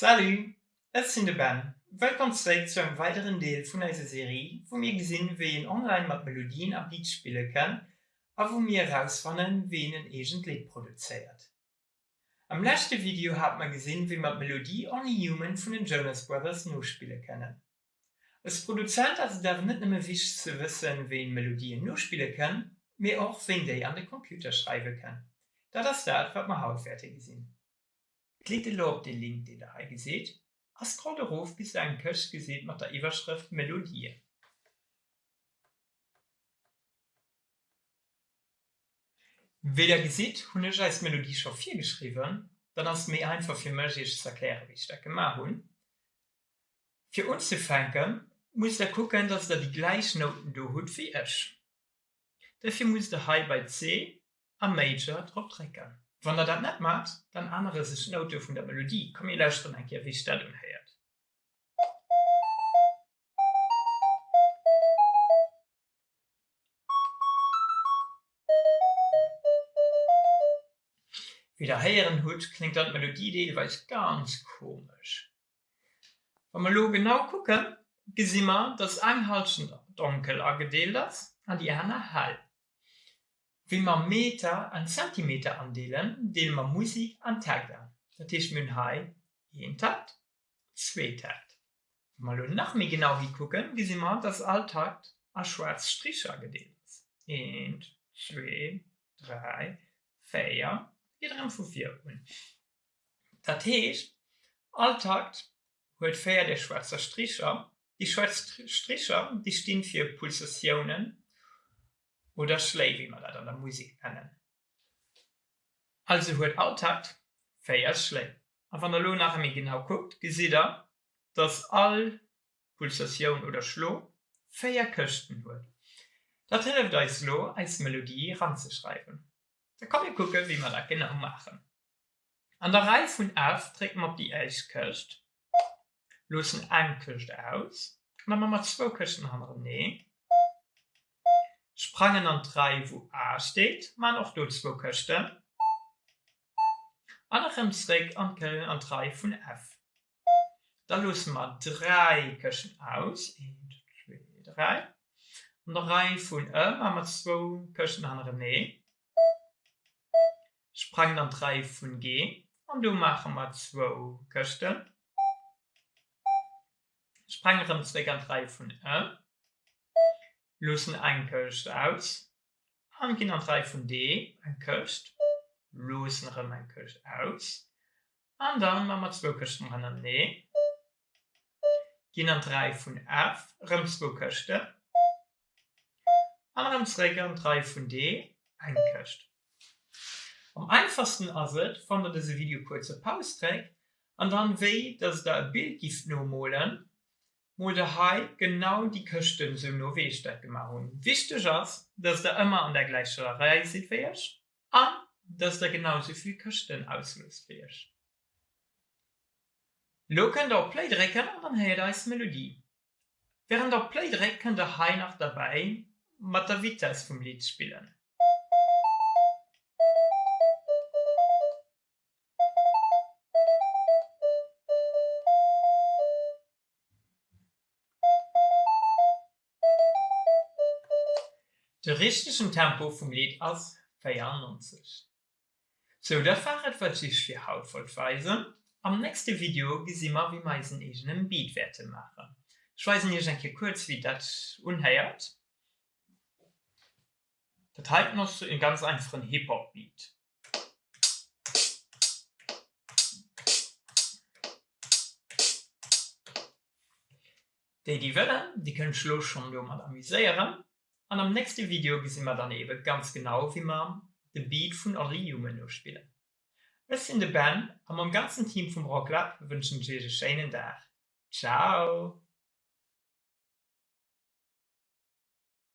Salut, ech sinn de Ben. Wëllkomm zeréck zu engem weideren Deel vun eiser Serie, wou mir gesinn, wéi een online mat Melodien a Beats spille kann a wou mir erausfannen, wéi een en eegent Lidd produzéiert. Am leschte Video hate mer gesinn, wéi mer d'Melodie Only Human vun den Jonas Brothers nospille kënnen. Als Produzent ass et awer net nëmme wichteg ze wëssen, wéi een Melodien nospille kann, mee och wéi een déi an de Computer schreiwe kann. Dat ass dat, wat mer haut wäerte gesinn. Klickt elo op de Link, deen der hei gesitt, a scrollt erof bis der eng Këscht gesitt mat der Iwwerschrëft Melodien. Wéi der gesitt, hunn ech eis Melodie scho virgeschriwwen. Dann ass et méi einfach fir mech, iech ze erklären, wéi ech dat gemaach hunn. Fir unzefänken musst der kucken, dass der déi gläich Nouten do hutt wéi ech. Dofir musst der hei bei C a Major drop drécken. Wann der dat net maacht, dann ännere sech d'Noute vun der Melodie. Komm mir lauschteren eng Kéier wéi sech dat unhéiert. Wéi der héieren hutt, kléngt dann d'Melodie deelweis ganz komesch. Wa mer elo genau kucken, gesi mer, dass eng Hallschent donkel agedeelt ass an déi aner hell. Wéi mer Meter an Zentimeter andeelen, deele mer Musek an Takt an. Dat heescht, mir hunn hei een Takt, zwee Takt. Wa mer elo nach méi genau hikucken, gesi mer, dass all Takt a schwaarz Stricher agedeelt ass, eent, zwee, dräi, véier, geet erëm vu vir un. Dat heescht, all Takt huet 4 där schwaarzer Stricher. Déi schwaarz Stricher, déi stinn fir Pulsatiounen oder Schléi, wéi mer dat an der Musek nennen. Also huet all Takt 4 Schléi. A wann der elo nach méi genau kuckt, gesitt der, dass all Pulsatioun oder Schlo 4 Këschten huet. Dat hëlleft eis elo, eis Melodie eranzeschreiwen. Da komm mir kucken, wéi mer dat genau maachen. An der Rei vun F drécke mer op déi éischt Këscht, loossen eng Këscht aus an da maache mer zwou Këschten hannereneen, sprangen an d'Rei wou A steet, maachen och do zwou Këschten an erëm zréck an d'Rei vun F. Da loosse mer 3 Këschten aus, eent, zwee, 3. An der Rei vun E maache mer zwou Këschten hannerenee, sprangen an d'Rei vun G an do maache mer zwou Këschten, sprangen erëm zréck an d'Rei vun E, loossen eng Këscht aus an ginn an d'Rei vun D, eng Këscht, loossen erëm eng Këscht aus An dann maa mer zwou Këschten hannertenee, ginn an d'Rei vun F, erëm zwou Këschten, an erëm zeréck an d'Rei vun D, eng Këscht. Am einfachsten ass et, wann der dëse Video kuerz op Paus dréckt an dann, wéi dass der e Bild gifft nomolen, moolt der hei genau déi Këschten sou no wéi ech dat gemaach hunn. Wichteg ass, dass der ëmmer an der gläicher Rei sidd wéi ech an dass der genau sou vill Këschten ausloosst wéi ech. Lo kënnt der op Play drécken an dann héiert der eis Melodie. Während der op Play dréckt kënnt der hei nach derbäi mat der Vitess vum Lidd spillen. De richtegen Tempo vum Lidd ass 94. Sou, dat war et wat ech iech fir haut wollt weisen. Am nächste Video gesi mer wéi mer eisen eegenen Beat wäerte maachen. Ech weisen iech eng Kéier kuerz wéi dat unhéiert. Dat heiten ass en ganz einfachen Hip-Hop Beat. Déi déi wëllen, déi kënnen sech elo schonn domat amuséieren an am nächste Video gesi mer dann ebe ganz genau wéi mer de Beat vun Only Human nospillen. Ech sinn de Ben a mam ganzen Team vum Rocklab wënschen ech iech e schéinen Dag. Ciao!